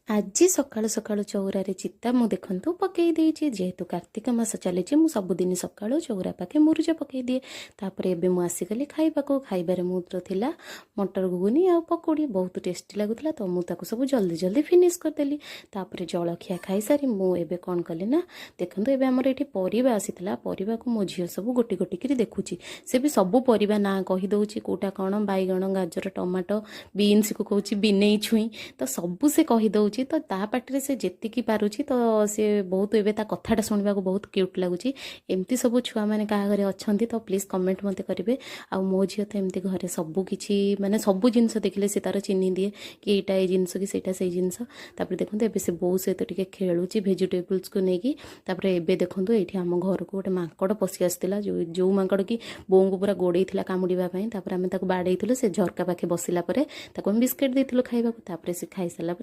ଆଜି ସକାଳୁ ସକାଳୁ ଚଉରାରେ ଚିତା ମୁଁ ଦେଖନ୍ତୁ ପକେଇ ଦେଇଛି। ଯେହେତୁ କାର୍ତ୍ତିକ ମାସ ଚାଲିଛି, ମୁଁ ସବୁଦିନ ସକାଳୁ ଚଉରା ପାଖେ ମୁରୁଜ ପକେଇ ଦିଏ। ତାପରେ ଏବେ ମୁଁ ଆସିଗଲି ଖାଇବାକୁ। ଖାଇବାରେ ମୁଁ ତ ଥିଲା ମଟର ଘୁଗୁନି ଆଉ ପକୋଡ଼ି। ବହୁତ ଟେଷ୍ଟି ଲାଗୁଥିଲା, ତ ମୁଁ ତାକୁ ସବୁ ଜଲ୍ଦି ଜଲ୍ଦି ଫିନିଶ୍ କରିଦେଲି। ତାପରେ ଜଳଖିଆ ଖାଇସାରି ମୁଁ ଏବେ କ'ଣ କଲି ନା, ଦେଖନ୍ତୁ, ଏବେ ଆମର ଏଇଠି ପରିବା ଆସିଥିଲା। ପରିବାକୁ ମୋ ଝିଅ ସବୁ ଗୋଟି ଗୋଟି କରି ଦେଖୁଛି। ସେ ବି ସବୁ ପରିବା ନାଁ କହିଦେଉଛି, କେଉଁଟା କ'ଣ, ବାଇଗଣ, ଗାଜର, ଟମାଟୋ, ବିନ୍ସକୁ କହୁଛି ବିନେଇ ଛୁଇଁ। ତ ସବୁ ସେ କହିଦେଉଛି। ତ ତା ପାଟିରେ ସେ ଯେତିକି ପାରୁଛି, ତ ସେ ବହୁତ ଏବେ ତା କଥାଟା ଶୁଣିବାକୁ ବହୁତ କ୍ୟୁଟ୍ ଲାଗୁଛି। ଏମିତି ସବୁ ଛୁଆମାନେ କାହା ଘରେ ଅଛନ୍ତି ତ ପ୍ଲିଜ୍ କମେଣ୍ଟ ମୋତେ କରିବେ। ଆଉ ମୋ ଝିଅ ତ ଏମିତି ଘରେ ସବୁ କିଛି, ମାନେ ସବୁ ଜିନିଷ ଦେଖିଲେ ସେ ତାର ଚିହ୍ନି ଦିଏ କି ଏଇଟା ଏଇ ଜିନିଷ କି ସେଇଟା ସେଇ ଜିନିଷ। ତାପରେ ଦେଖନ୍ତୁ, ଏବେ ସେ ବୋଉ ସହିତ ଟିକେ ଖେଳୁଛି ଭେଜିଟେବୁଲ୍ସକୁ ନେଇକି। ତାପରେ ଏବେ ଦେଖନ୍ତୁ, ଏଇଠି ଆମ ଘରକୁ ଗୋଟେ ମାଙ୍କଡ଼ ପଶି ଆସିଥିଲା, ଯେଉଁ ଯେଉଁ ମାଙ୍କଡ଼ କି ବୋଉଙ୍କୁ ପୁରା ଗୋଡ଼େଇଥିଲା କାମୁଡ଼ିବା ପାଇଁ। ତାପରେ ଆମେ ତାକୁ ବାଡ଼େଇଥିଲୁ। ସେ ଝରକା ପାଖେ ବସିଲା ପରେ ତାକୁ ଆମେ ବିସ୍କେଟ୍ ଦେଇଥିଲୁ ଖାଇବାକୁ। ତାପରେ ସେ ଖାଇସାରିଲା ପରେ